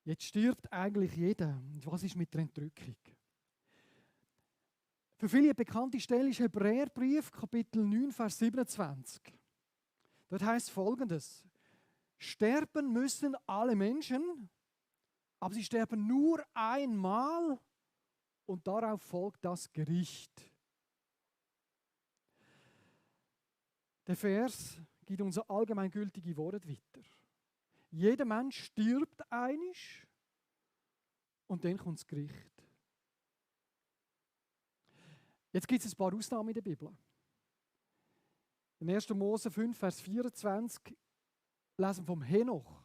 Jetzt stirbt eigentlich jeder. Und was ist mit der Entrückung? Für viele eine bekannte Stelle ist Hebräerbrief, Kapitel 9, Vers 27. Dort heißt Folgendes: Sterben müssen alle Menschen, aber sie sterben nur einmal und darauf folgt das Gericht. Der Vers gibt unser allgemeingültige Wort weiter. Jeder Mensch stirbt einig und dann kommt das Gericht. Jetzt gibt es ein paar Ausnahmen in der Bibel. In 1. Mose 5, Vers 24 lesen wir vom Henoch.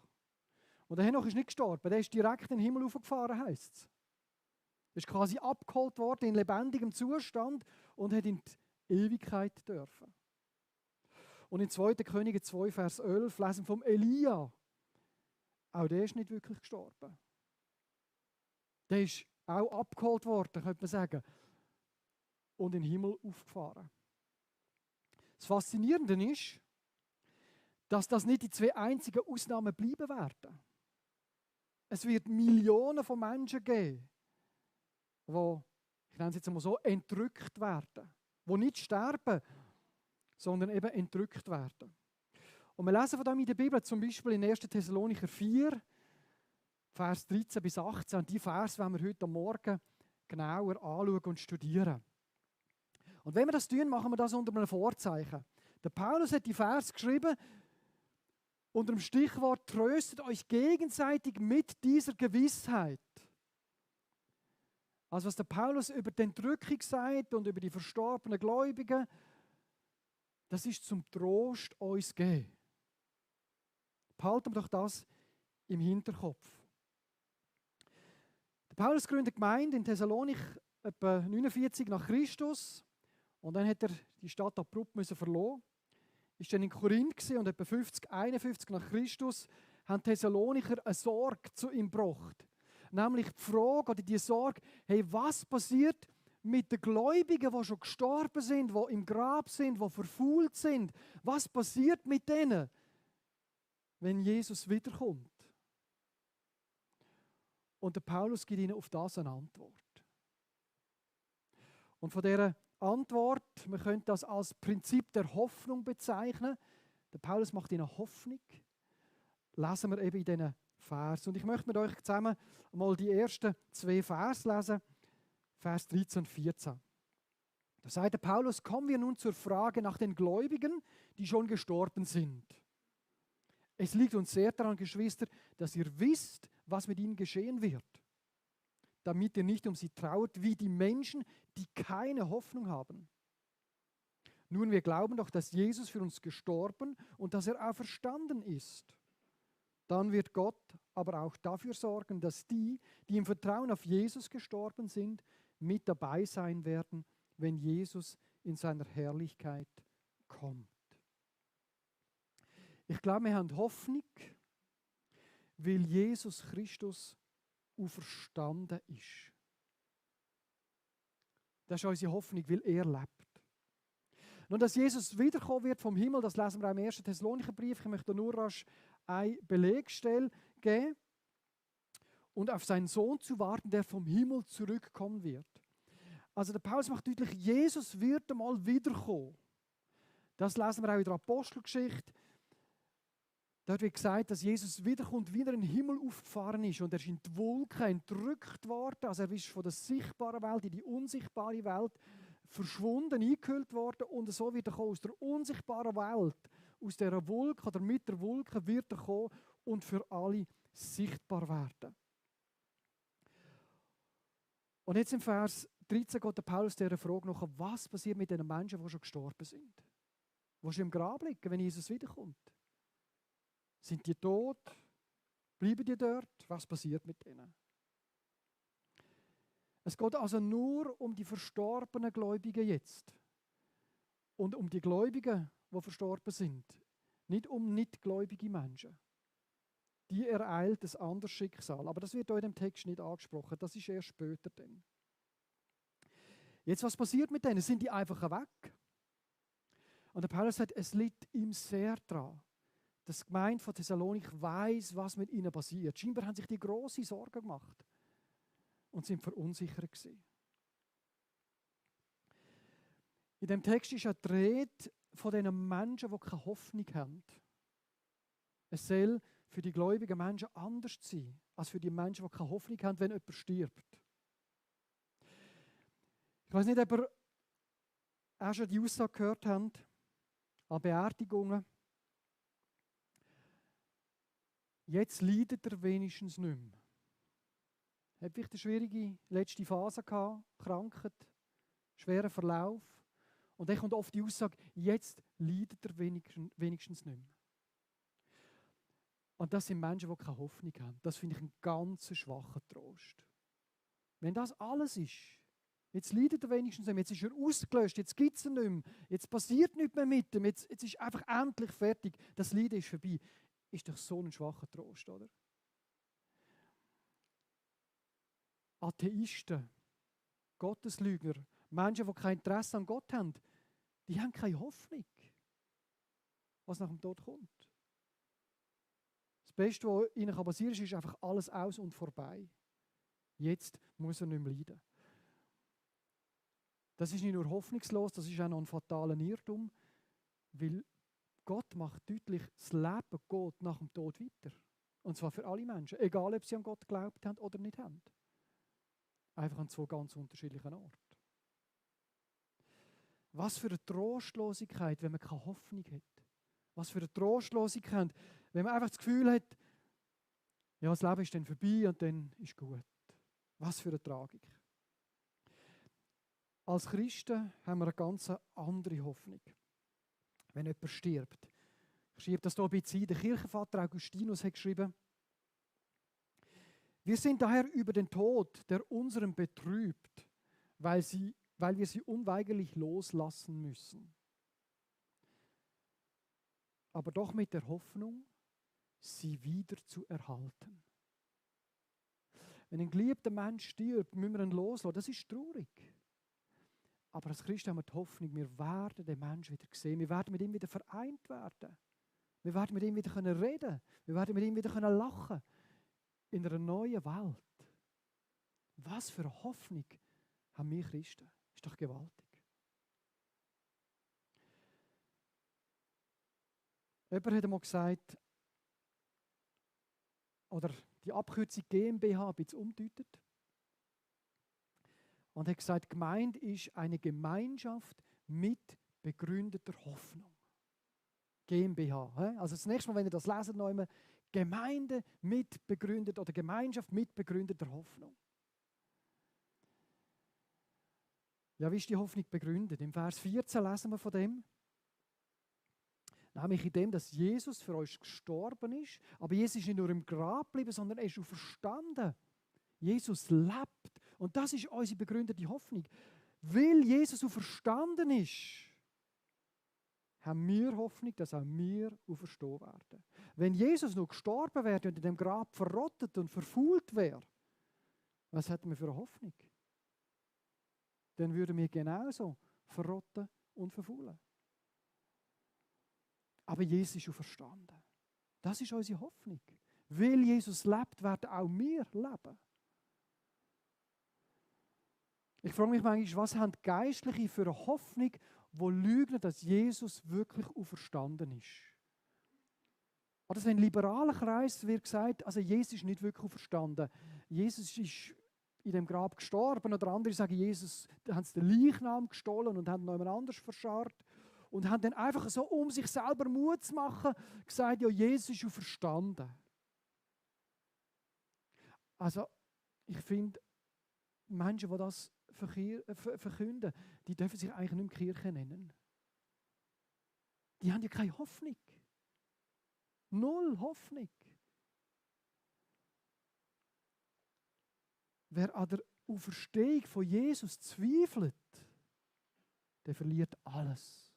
Und der Henoch ist nicht gestorben, der ist direkt in den Himmel aufgefahren, heisst es. Er ist quasi abgeholt worden in lebendigem Zustand und hat in die Ewigkeit dürfen. Und in 2. Könige 2, Vers 11 lesen wir vom Elia. Auch der ist nicht wirklich gestorben. Der ist auch abgeholt worden, könnte man sagen, und in den Himmel aufgefahren. Das Faszinierende ist, dass das nicht die zwei einzigen Ausnahmen bleiben werden. Es wird Millionen von Menschen geben, die, ich nenne es jetzt mal so, entrückt werden. Die nicht sterben, sondern eben entrückt werden. Und wir lesen von dem in der Bibel, zum Beispiel in 1. Thessalonicher 4, Vers 13 bis 18. Und die Vers wollen wir heute Morgen genauer anschauen und studieren. Und wenn wir das tun, machen wir das unter einem Vorzeichen. Der Paulus hat die Vers geschrieben unter dem Stichwort «Tröstet euch gegenseitig mit dieser Gewissheit». Also was der Paulus über die Entrückung sagt und über die verstorbenen Gläubigen, das ist zum Trost uns geben. Behalten wir doch das im Hinterkopf. Der Paulus gründet Gemeinde in Thessalonich etwa 49 nach Christus. Und dann hat er die Stadt abrupt verlassen. Ist dann in Korinth und etwa 50, 51 nach Christus haben die Thessalonicher eine Sorge zu ihm gebracht. Nämlich die Frage oder die Sorge, hey, was passiert mit den Gläubigen, die schon gestorben sind, die im Grab sind, die verfault sind? Was passiert mit denen, wenn Jesus wiederkommt? Und der Paulus gibt ihnen auf das eine Antwort. Und von dieser Antwort, man könnte das als Prinzip der Hoffnung bezeichnen. Der Paulus macht ihnen Hoffnung. Lesen wir eben in diesen Vers. Und ich möchte mit euch zusammen mal die ersten zwei Vers lesen, Vers 13 und 14. Da sagt der Paulus: Kommen wir nun zur Frage nach den Gläubigen, die schon gestorben sind. Es liegt uns sehr daran, Geschwister, dass ihr wisst, was mit ihnen geschehen wird, damit ihr nicht um sie trauert wie die Menschen, die keine Hoffnung haben. Nun, wir glauben doch, dass Jesus für uns gestorben und dass er auferstanden ist. Dann wird Gott aber auch dafür sorgen, dass die, die im Vertrauen auf Jesus gestorben sind, mit dabei sein werden, wenn Jesus in seiner Herrlichkeit kommt. Ich glaube, wir haben Hoffnung, weil Jesus Christus auferstanden ist. Das ist unsere Hoffnung, weil er lebt. Nun, dass Jesus wiederkommen wird vom Himmel, das lesen wir auch im 1. Thessalonicher Brief. Ich möchte nur rasch eine Belegstelle geben. Und auf seinen Sohn zu warten, der vom Himmel zurückkommen wird. Also der Paulus macht deutlich, Jesus wird einmal wiederkommen. Das lesen wir auch in der Apostelgeschichte. Dort wird gesagt, dass Jesus wiederkommt, wieder in den Himmel aufgefahren ist und er ist in die Wolken entrückt worden. Also er ist von der sichtbaren Welt in die unsichtbare Welt verschwunden, eingehüllt worden und so wird er kommen. Aus der unsichtbaren Welt, aus dieser Wolke oder mit der Wolke wird er kommen und für alle sichtbar werden. Und jetzt im Vers 13 geht der Paulus dieser Frage nach, was passiert mit den Menschen, die schon gestorben sind? Die schon im Grab liegen, wenn Jesus wiederkommt? Sind die tot? Bleiben die dort? Was passiert mit ihnen? Es geht also nur um die verstorbenen Gläubigen jetzt. Und um die Gläubigen, die verstorben sind. Nicht um nichtgläubige Menschen. Die ereilt ein anderes Schicksal. Aber das wird hier in dem Text nicht angesprochen. Das ist erst später dann. Jetzt, was passiert mit denen? Sind die einfach weg? Und der Paulus sagt, es liegt ihm sehr daran, dass die Gemeinde von Thessalonik weiss, was mit ihnen passiert. Scheinbar haben sich die grosse Sorgen gemacht und sind verunsichert gewesen. In dem Text ist ja die Rede von diesen Menschen, die keine Hoffnung haben. Es soll für die gläubigen Menschen anders sein, als für die Menschen, die keine Hoffnung haben, wenn jemand stirbt. Ich weiß nicht, ob ihr auch schon die Aussage gehört habt, an Beerdigungen. Jetzt leidet er wenigstens nicht mehr. Hat vielleicht eine schwierige letzte Phase gehabt, Krankheit, schwerer Verlauf. Und dann kommt oft die Aussage, jetzt leidet er wenigstens nicht mehr. Und das sind Menschen, die keine Hoffnung haben. Das finde ich einen ganz schwachen Trost. Wenn das alles ist, jetzt leidet er wenigstens nicht mehr, jetzt ist er ausgelöscht, jetzt gibt es ihn nicht mehr, jetzt passiert nichts mehr mit ihm, jetzt ist einfach endlich fertig, das Leiden ist vorbei. Ist doch so ein schwacher Trost, oder? Atheisten, Gotteslügner, Menschen, die kein Interesse an Gott haben, die haben keine Hoffnung, was nach dem Tod kommt. Das Beste, was ihnen passieren kann, ist einfach alles aus und vorbei. Jetzt muss er nicht mehr leiden. Das ist nicht nur hoffnungslos, das ist auch noch ein fataler Irrtum, weil Gott macht deutlich, das Leben geht nach dem Tod weiter. Und zwar für alle Menschen, egal ob sie an Gott geglaubt haben oder nicht haben. Einfach an zwei ganz unterschiedlichen Orten. Was für eine Trostlosigkeit, wenn man keine Hoffnung hat. Was für eine Trostlosigkeit, wenn man einfach das Gefühl hat, ja, das Leben ist dann vorbei und dann ist gut. Was für eine Tragik. Als Christen haben wir eine ganz andere Hoffnung, wenn jemand stirbt. Ich schreibe das hier ein bisschen ein. Der Kirchenvater Augustinus hat geschrieben, wir sind daher über den Tod, der unseren betrübt, weil wir sie unweigerlich loslassen müssen. Aber doch mit der Hoffnung, sie wieder zu erhalten. Wenn ein geliebter Mensch stirbt, müssen wir ihn loslassen. Das ist traurig. Aber als Christen haben wir die Hoffnung, wir werden den Menschen wieder sehen. Wir werden mit ihm wieder vereint werden. Wir werden mit ihm wieder reden können. Wir werden mit ihm wieder lachen können. In einer neuen Welt. Was für eine Hoffnung haben wir Christen? Ist doch gewaltig. Jemand hat einmal gesagt, oder die Abkürzung GmbH ein bisschen umdeutet. Und hat gesagt, Gemeinde ist eine Gemeinschaft mit begründeter Hoffnung. GmbH. Also das nächste Mal, wenn ihr das lesen, noch einmal, Gemeinde mit begründeter oder Gemeinschaft mit begründeter Hoffnung. Ja, wie ist die Hoffnung begründet? Im Vers 14 lesen wir von dem. Nämlich in dem, dass Jesus für uns gestorben ist. Aber Jesus ist nicht nur im Grab geblieben, sondern er ist auferstanden. Jesus lebt. Und das ist unsere begründete Hoffnung. Weil Jesus auferstanden ist, haben wir Hoffnung, dass auch wir auferstehen werden. Wenn Jesus noch gestorben wäre und in dem Grab verrottet und verfault wäre, was hätten wir für eine Hoffnung? Dann würden wir genauso verrotten und verfaulen. Aber Jesus ist auferstanden. Das ist unsere Hoffnung. Weil Jesus lebt, werden auch wir leben. Ich frage mich manchmal, was haben die Geistlichen für eine Hoffnung, die lügen, dass Jesus wirklich auferstanden ist? Oder so in liberalen Kreisen wird gesagt, also Jesus ist nicht wirklich auferstanden. Jesus ist in dem Grab gestorben. Oder andere sagen, Jesus, da haben sie den Leichnam gestohlen und haben noch jemand anders verscharrt. Und haben dann einfach so, um sich selber Mut zu machen, gesagt, ja, Jesus ist auferstanden. Also, ich finde, Menschen, die das verkünden, die dürfen sich eigentlich nicht mehr Kirche nennen. Die haben ja keine Hoffnung. Null Hoffnung. Wer an der Auferstehung von Jesus zweifelt, der verliert alles.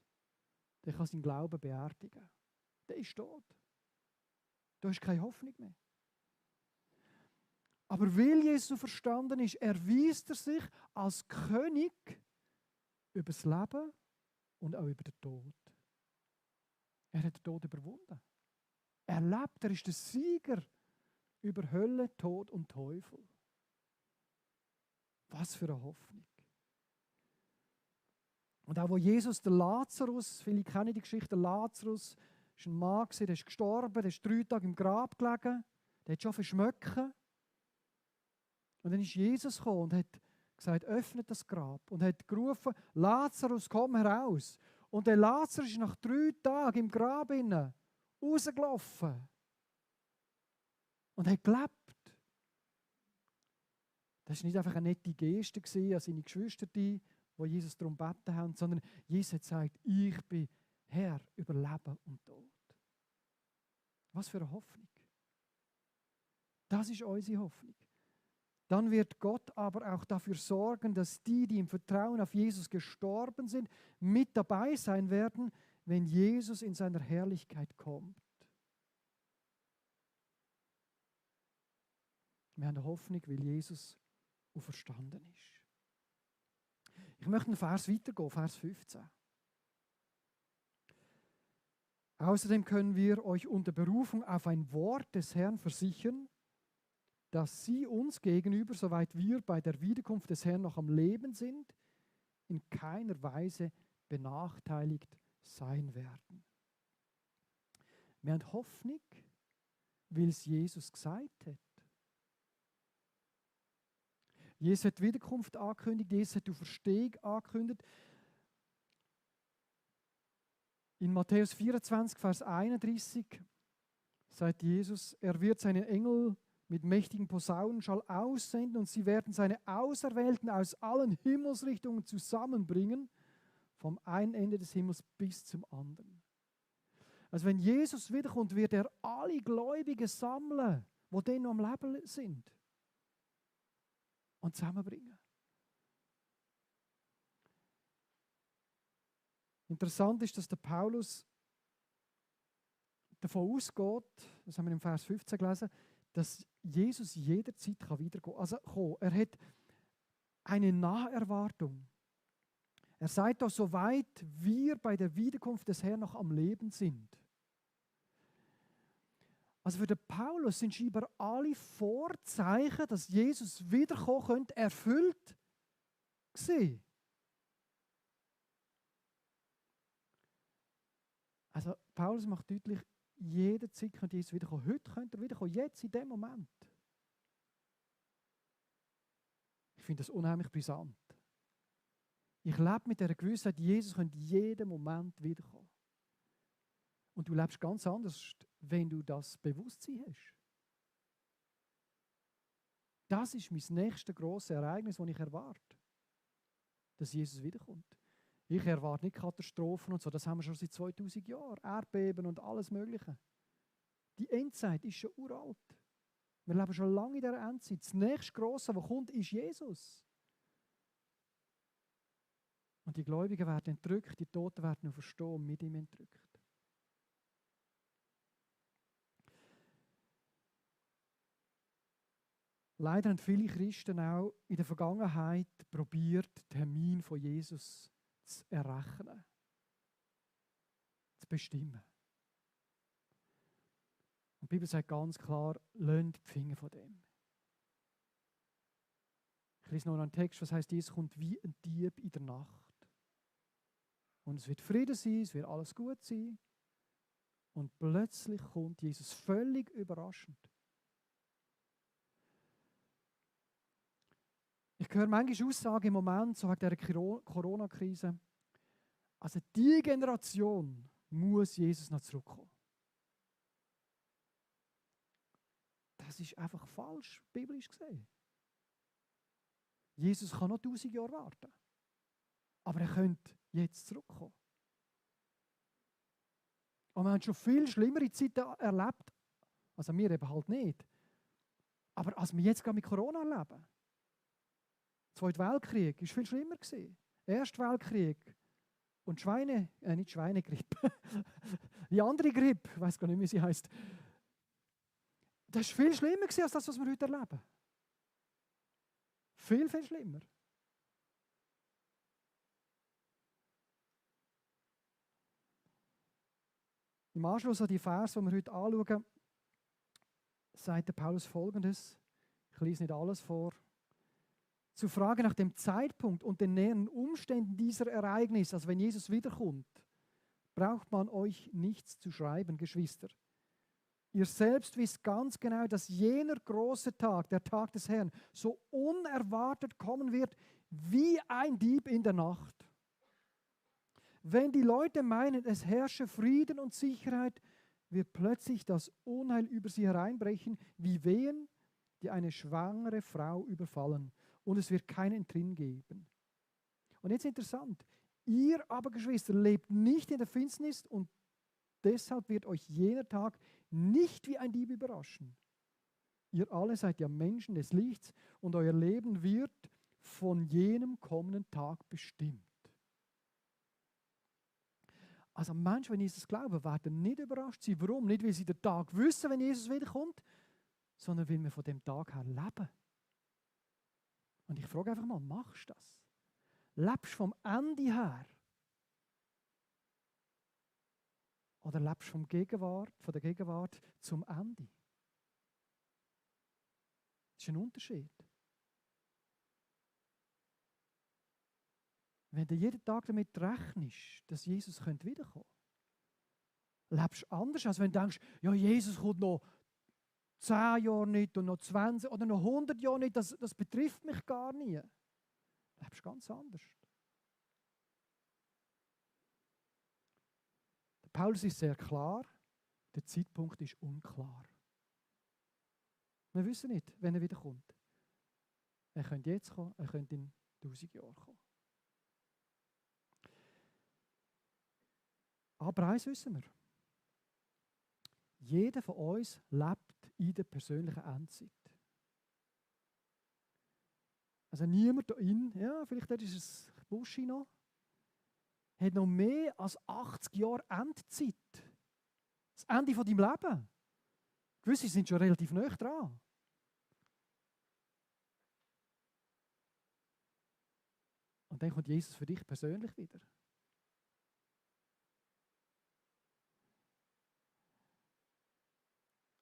Der kann seinen Glauben beerdigen. Der ist tot. Da ist keine Hoffnung mehr. Aber weil Jesus verstanden ist, erweist er sich als König über das Leben und auch über den Tod. Er hat den Tod überwunden. Er lebt, er ist der Sieger über Hölle, Tod und Teufel. Was für eine Hoffnung. Und auch wo Jesus, der Lazarus, viele kennen die Geschichte, der Lazarus war ein Mann, der ist gestorben, der ist 3 Tage im Grab gelegen, der hat schon verschmöcken. Und dann ist Jesus gekommen und hat gesagt, öffnet das Grab. Und hat gerufen, Lazarus, komm heraus. Und der Lazarus ist nach 3 Tagen im Grab rausgelaufen. Und hat gelebt. Das war nicht einfach eine nette Geste an seine Geschwister, die Jesus darum gebeten haben, sondern Jesus hat gesagt, ich bin Herr über Leben und Tod. Was für eine Hoffnung. Das ist unsere Hoffnung. Dann wird Gott aber auch dafür sorgen, dass die im Vertrauen auf Jesus gestorben sind, mit dabei sein werden, wenn Jesus in seiner Herrlichkeit kommt. Wir haben eine Hoffnung, weil Jesus auferstanden ist. Ich möchte einen Vers weitergehen, Vers 15. Außerdem können wir euch unter Berufung auf ein Wort des Herrn versichern, dass sie uns gegenüber, soweit wir bei der Wiederkunft des Herrn noch am Leben sind, in keiner Weise benachteiligt sein werden. Wir haben Hoffnung, weil es Jesus gesagt hat. Jesus hat die Wiederkunft angekündigt, Jesus hat die Auferstehung angekündigt. In Matthäus 24, Vers 31 sagt Jesus, er wird seine Engel mit mächtigen Posaunenschall aussenden und sie werden seine Auserwählten aus allen Himmelsrichtungen zusammenbringen, vom einen Ende des Himmels bis zum anderen. Also wenn Jesus wiederkommt, wird er alle Gläubigen sammeln, die dann noch am Leben sind. Und zusammenbringen. Interessant ist, dass der Paulus davon ausgeht, das haben wir im Vers 15 gelesen, dass Jesus jederzeit wiedergehen kann. Also er hat eine Naherwartung. Er sagt doch, soweit wir bei der Wiederkunft des Herrn noch am Leben sind. Also für den Paulus sind scheinbar alle Vorzeichen, dass Jesus wiederkommen könnte, erfüllt gewesen. Also Paulus macht deutlich, jederzeit könnte Jesus wiederkommen. Heute könnte er wiederkommen, jetzt in dem Moment. Ich finde das unheimlich brisant. Ich lebe mit der Gewissheit, Jesus könnte jeden Moment wiederkommen. Und du lebst ganz anders, wenn du das Bewusstsein hast. Das ist mein nächstes grosses Ereignis, das ich erwarte. Dass Jesus wiederkommt. Ich erwarte nicht Katastrophen und so, das haben wir schon seit 2000 Jahren. Erdbeben und alles Mögliche. Die Endzeit ist schon uralt. Wir leben schon lange in der Endzeit. Das nächste Grosse, was kommt, ist Jesus. Und die Gläubigen werden entrückt, die Toten werden noch verstehen und mit ihm entrückt. Leider haben viele Christen auch in der Vergangenheit probiert, den Termin von Jesus zu errechnen, zu bestimmen. Und die Bibel sagt ganz klar, lasst die Finger von dem. Ich lese noch einen Text, was heißt, Jesus kommt wie ein Dieb in der Nacht. Und es wird Frieden sein, es wird alles gut sein. Und plötzlich kommt Jesus völlig überraschend. Ich höre manchmal Aussagen im Moment, so wegen dieser Corona-Krise, also die Generation muss Jesus noch zurückkommen. Das ist einfach falsch, biblisch gesehen. Jesus kann noch 1000 Jahre warten. Aber er könnte jetzt zurückkommen. Und wir haben schon viel schlimmere Zeiten erlebt. Also wir eben halt nicht. Aber als wir jetzt gerade mit Corona erleben. Zweiter Weltkrieg war viel schlimmer. Erster Weltkrieg und nicht Schweinegrippe. Die andere Grippe, ich weiß gar nicht, wie sie heißt. Das war viel schlimmer als das, was wir heute erleben. Viel, viel schlimmer. Im Anschluss an die Verse, die wir heute anschauen, sagt der Paulus Folgendes. Ich lese nicht alles vor. Zur Frage nach dem Zeitpunkt und den näheren Umständen dieser Ereignisse, also wenn Jesus wiederkommt, braucht man euch nichts zu schreiben, Geschwister. Ihr selbst wisst ganz genau, dass jener große Tag, der Tag des Herrn, so unerwartet kommen wird wie ein Dieb in der Nacht. Wenn die Leute meinen, es herrsche Frieden und Sicherheit, wird plötzlich das Unheil über sie hereinbrechen, wie Wehen, die eine schwangere Frau überfallen. Und es wird kein Entrinnen geben. Und jetzt interessant, ihr aber, Geschwister, lebt nicht in der Finsternis und deshalb wird euch jener Tag nicht wie ein Dieb überraschen. Ihr alle seid ja Menschen des Lichts und euer Leben wird von jenem kommenden Tag bestimmt. Also Menschen, wenn Jesus glauben, werden nicht überrascht sein. Warum? Nicht, weil sie den Tag wissen, wenn Jesus wiederkommt, sondern weil wir von dem Tag her leben. Und ich frage einfach mal, machst du das? Lebst du vom Ende her? Oder lebst du von der Gegenwart zum Ende? Das ist ein Unterschied. Wenn du jeden Tag damit rechnest, dass Jesus wiederkommen könnte, lebst du anders, als wenn du denkst, ja, Jesus kommt noch 10 Jahre nicht und noch 20 oder noch 100 Jahre nicht, das betrifft mich gar nie. Du lebst ganz anders. Der Paulus ist sehr klar, der Zeitpunkt ist unklar. Wir wissen nicht, wenn er wiederkommt. Er könnte jetzt kommen, er könnte in 1000 Jahren kommen. Aber eins wissen wir. Jeder von uns lebt in der persönlichen Endzeit. Also niemand da in, ja, vielleicht ist es Buschi noch, hat noch mehr als 80 Jahre Endzeit. Das Ende von deinem Leben. Gewisse sind schon relativ nah dran. Und dann kommt Jesus für dich persönlich wieder.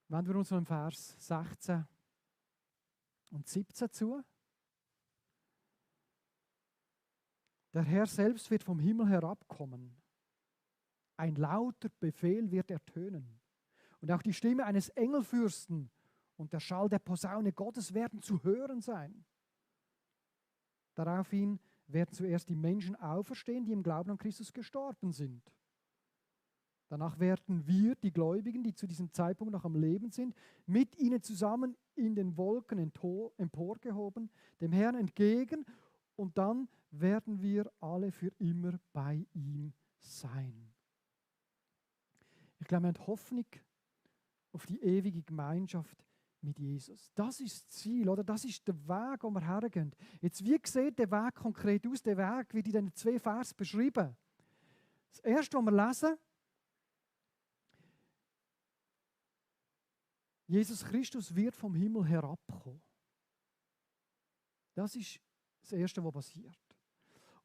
Wenden wir uns noch im Vers 16 und 17 zu. Der Herr selbst wird vom Himmel herabkommen. Ein lauter Befehl wird ertönen. Und auch die Stimme eines Engelfürsten und der Schall der Posaune Gottes werden zu hören sein. Daraufhin werden zuerst die Menschen auferstehen, die im Glauben an Christus gestorben sind. Danach werden wir, die Gläubigen, die zu diesem Zeitpunkt noch am Leben sind, mit ihnen zusammen in den Wolken emporgehoben, dem Herrn entgegen, und dann werden wir alle für immer bei ihm sein. Ich glaube, wir haben Hoffnung auf die ewige Gemeinschaft mit Jesus. Das ist das Ziel, oder? Das ist der Weg, wo wir hergehen. Jetzt, wie sieht der Weg konkret aus? Der Weg wird in diesen 2 Versen beschrieben. Das erste, was wir lesen, Jesus Christus wird vom Himmel herabkommen. Das ist das Erste, was passiert.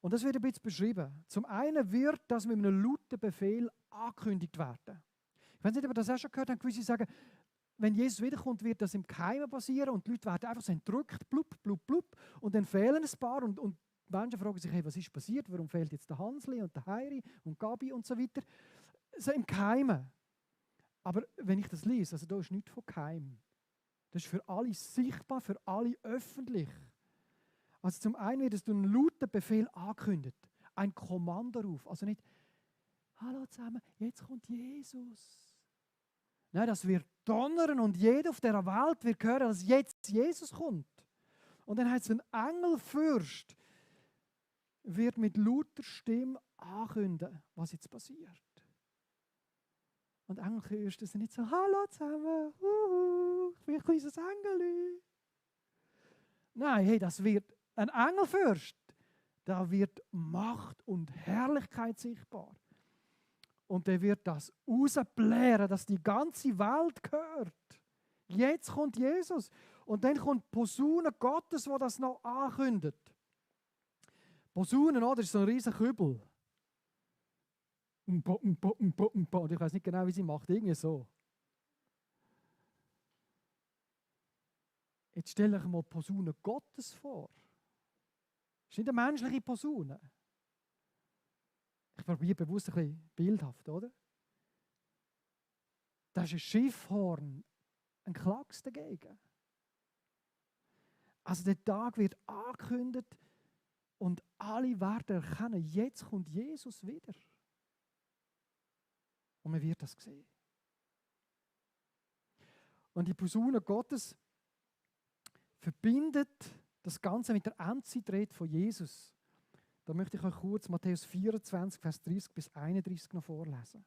Und das wird ein bisschen beschrieben. Zum einen wird das mit einem lauten Befehl angekündigt werden. Ich weiß nicht, ob ihr das auch schon gehört habt, gewisse sagen, wenn Jesus wiederkommt, wird das im Geheimen passieren und die Leute werden einfach so entrückt, blub, blub, blub, und dann fehlen ein paar und Menschen fragen sich, hey, was ist passiert, warum fehlt jetzt der Hansli und der Heiri und Gabi und so weiter. So im Geheimen. Aber wenn ich das lese, also da ist nichts von Geheim. Das ist für alle sichtbar, für alle öffentlich. Also zum einen wird es durch einen lauten Befehl angekündigt. Ein Kommandoruf. Also nicht, hallo zusammen, jetzt kommt Jesus. Nein, das wird donnern und jeder auf dieser Welt wird hören, dass jetzt Jesus kommt. Und dann heißt es, ein Engelfürst wird mit lauter Stimme ankündigen, was jetzt passiert. Und Engelfürsten sind nicht so, hallo zusammen, ich bin ein kleines Engel. Nein, hey, das wird ein Engelfürst. Da wird Macht und Herrlichkeit sichtbar. Und der wird das rausblären, dass die ganze Welt hört. Jetzt kommt Jesus. Und dann kommt die Posaune Gottes, die das noch ankündigt. Posaunen, oder? Das ist so ein riesen Kübel. Und ich weiß nicht genau, wie sie macht, irgendwie so. Jetzt stelle ich mir die Posaune Gottes vor. Das ist nicht eine menschliche Posaune. Ich probiere bewusst ein bisschen bildhaft, oder? Das ist ein Schiffhorn, ein Klacks dagegen. Also der Tag wird angekündigt und alle werden erkennen, jetzt kommt Jesus wieder. Und man wird das sehen. Und die Posaune Gottes verbindet das Ganze mit der Endzeitrede von Jesus. Da möchte ich euch kurz Matthäus 24, Vers 30 bis 31 noch vorlesen.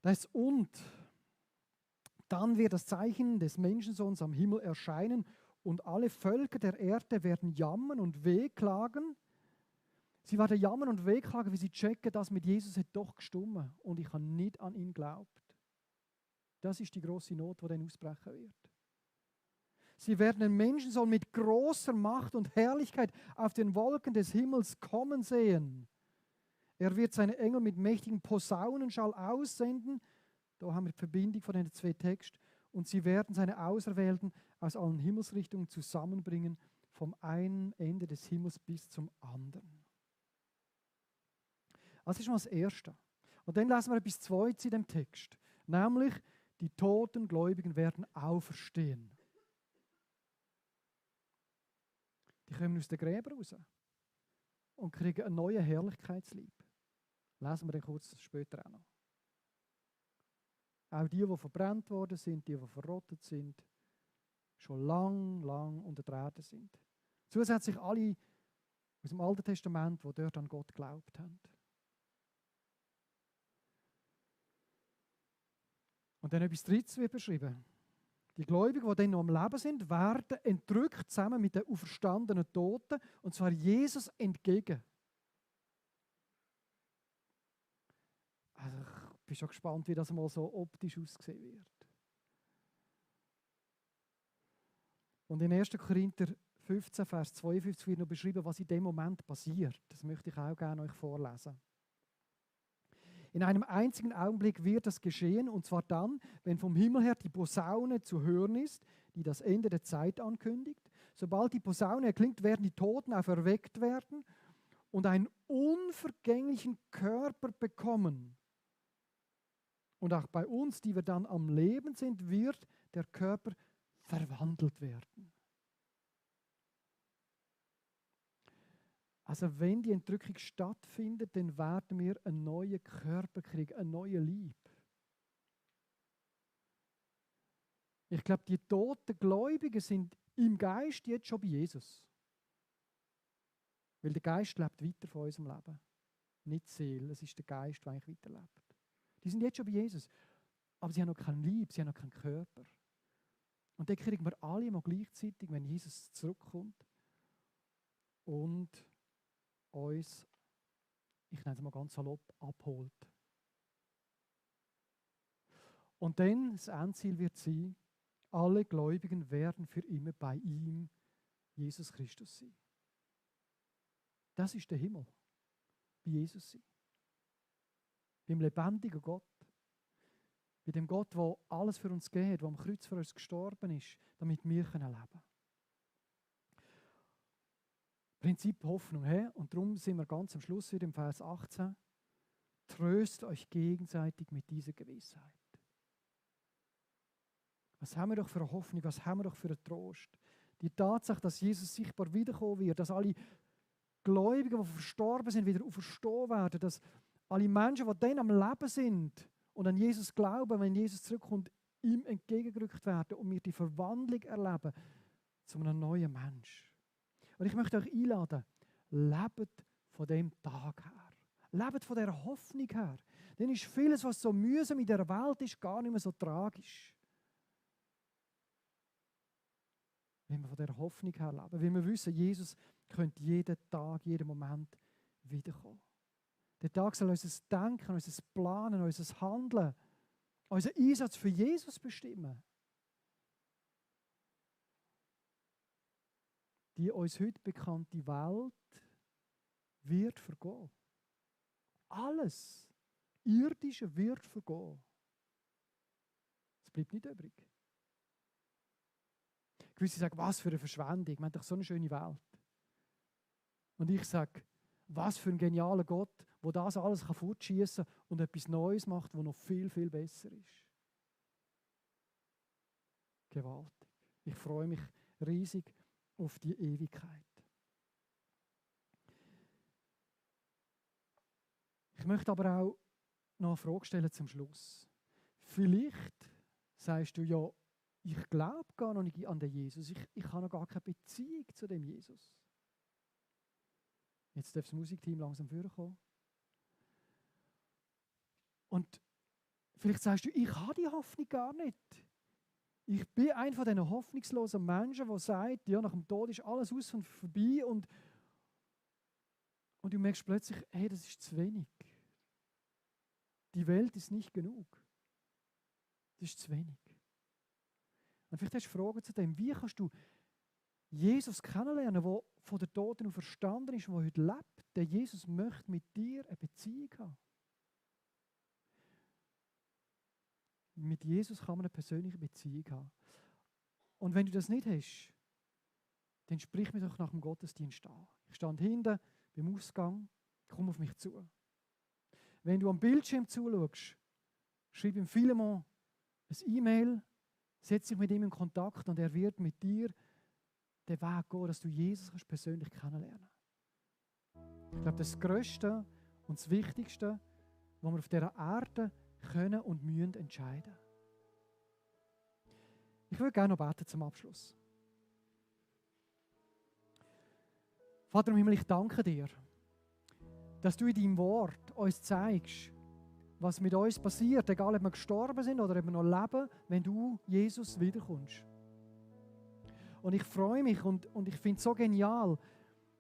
Da ist und dann wird das Zeichen des Menschensohns am Himmel erscheinen und alle Völker der Erde werden jammern und wehklagen. Sie werden jammern und wehklagen, wie sie checken, dass mit Jesus hat doch gestummen und ich habe nicht an ihn geglaubt. Das ist die große Not, die dann ausbrechen wird. Sie werden den Menschensohn mit großer Macht und Herrlichkeit auf den Wolken des Himmels kommen sehen. Er wird seine Engel mit mächtigen Posaunenschall aussenden. Da haben wir die Verbindung von den zwei Texten. Und sie werden seine Auserwählten aus allen Himmelsrichtungen zusammenbringen, vom einen Ende des Himmels bis zum anderen. Das ist mal das Erste. Und dann lesen wir etwas Zweites in dem Text. Nämlich, die toten Gläubigen werden auferstehen. Die kommen aus den Gräbern raus und kriegen einen neuen Herrlichkeitsleib. Lesen wir den kurz später auch noch. Auch die verbrannt worden sind, die verrottet sind, schon lang unter der Erde sind. Zusätzlich alle aus dem Alten Testament, die dort an Gott geglaubt haben. Und dann etwas Drittes wird beschrieben. Die Gläubigen, die dann noch am Leben sind, werden entrückt zusammen mit den auferstandenen Toten, und zwar Jesus entgegen. Also ich bin schon gespannt, wie das mal so optisch aussehen wird. Und in 1. Korinther 15, Vers 52 wird noch beschrieben, was in dem Moment passiert. Das möchte ich auch gerne euch vorlesen. In einem einzigen Augenblick wird das geschehen, und zwar dann, wenn vom Himmel her die Posaune zu hören ist, die das Ende der Zeit ankündigt. Sobald die Posaune erklingt, werden die Toten auferweckt werden und einen unvergänglichen Körper bekommen. Und auch bei uns, die wir dann am Leben sind, wird der Körper verwandelt werden. Also wenn die Entrückung stattfindet, dann werden wir einen neuen Körper kriegen, einen neuen Leib. Ich glaube, die toten Gläubigen sind im Geist jetzt schon bei Jesus. Weil der Geist lebt weiter von unserem Leben. Nicht die Seele, es ist der Geist, der eigentlich weiterlebt. Die sind jetzt schon bei Jesus. Aber sie haben noch kein Leib, sie haben noch keinen Körper. Und den kriegen wir alle mal gleichzeitig, wenn Jesus zurückkommt und uns, ich nenne es mal ganz salopp, abholt. Und dann, das Endziel wird sein, alle Gläubigen werden für immer bei ihm, Jesus Christus, sein. Das ist der Himmel. Bei Jesus sein. Beim lebendigen Gott. Bei dem Gott, der alles für uns gegeben hat, der am Kreuz für uns gestorben ist, damit wir leben können. Prinzip Hoffnung. Und darum sind wir ganz am Schluss wieder im Vers 18. Tröst euch gegenseitig mit dieser Gewissheit. Was haben wir doch für eine Hoffnung, was haben wir doch für einen Trost? Die Tatsache, dass Jesus sichtbar wiederkommen wird, dass alle Gläubigen, die verstorben sind, wieder auferstehen werden, dass alle Menschen, die dann am Leben sind und an Jesus glauben, wenn Jesus zurückkommt, ihm entgegengerückt werden und wir die Verwandlung erleben zu einem neuen Mensch. Und ich möchte euch einladen, lebt von dem Tag her. Lebt von dieser Hoffnung her. Denn ist vieles, was so mühsam in der Welt ist, gar nicht mehr so tragisch. Wenn wir von dieser Hoffnung her leben. Weil wir wissen, Jesus könnte jeden Tag, jeden Moment wiederkommen. Der Tag soll unser Denken, unser Planen, unser Handeln, unseren Einsatz für Jesus bestimmen. Die uns heute bekannte Welt wird vergehen. alles Irdische wird vergehen. Es bleibt nicht übrig. Gewisse sagen, was für eine Verschwendung, wir haben doch so eine schöne Welt. Und ich sage, was für ein genialer Gott, der das alles fortschießen kann und etwas Neues macht, das noch viel, viel besser ist. Gewaltig. Ich freue mich riesig auf die Ewigkeit. Ich möchte aber auch noch eine Frage stellen zum Schluss. Vielleicht sagst du ja, ich glaube gar noch nicht an den Jesus. Ich habe noch gar keine Beziehung zu dem Jesus. Jetzt darf das Musikteam langsam vorkommen. Und vielleicht sagst du, ich habe die Hoffnung gar nicht. Ich bin einer von diesen hoffnungslosen Menschen, der sagt, ja, nach dem Tod ist alles aus und vorbei und du merkst plötzlich, hey, das ist zu wenig. Die Welt ist nicht genug. Das ist zu wenig. Und vielleicht hast du Fragen zu dem, wie kannst du Jesus kennenlernen, der von den Toten verstanden ist, der heute lebt. Der Jesus möchte mit dir eine Beziehung haben. Mit Jesus kann man eine persönliche Beziehung haben. Und wenn du das nicht hast, dann sprich mir doch nach dem Gottesdienst an. Ich stand hinten beim Ausgang, komm auf mich zu. Wenn du am Bildschirm zuschaust, schreib ihm Philemon ein E-Mail, setz dich mit ihm in Kontakt und er wird mit dir den Weg gehen, dass du Jesus persönlich kennenlernen kannst. Ich glaube, das Größte und das Wichtigste, was wir auf dieser Erde können und müssen entscheiden. Ich würde gerne noch beten zum Abschluss. Vater im Himmel, ich danke dir, dass du in deinem Wort uns zeigst, was mit uns passiert, egal ob wir gestorben sind oder ob wir noch leben, wenn du, Jesus, wiederkommst. Und ich freue mich und ich finde es so genial,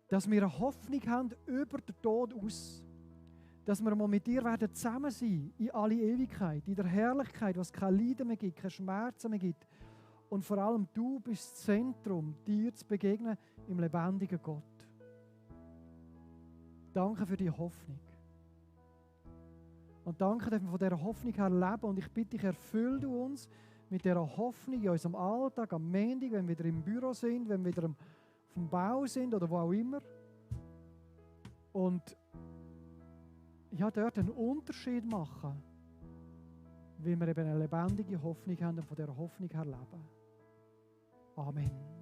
dass wir eine Hoffnung haben über den Tod aus. Dass wir mal mit dir werden zusammen sein, in alle Ewigkeit, in der Herrlichkeit, was kein Leiden mehr gibt, keine Schmerzen mehr gibt. Und vor allem du bist das Zentrum, dir zu begegnen im lebendigen Gott. Danke für die Hoffnung. Und danke, dass wir von dieser Hoffnung her leben. Und ich bitte dich, erfüll du uns mit dieser Hoffnung in unserem Alltag, am Montag, wenn wir wieder im Büro sind, wenn wir wieder auf dem Bau sind oder wo auch immer. Und ja, dort einen Unterschied machen, wie wir eben eine lebendige Hoffnung haben und von dieser Hoffnung her leben. Amen.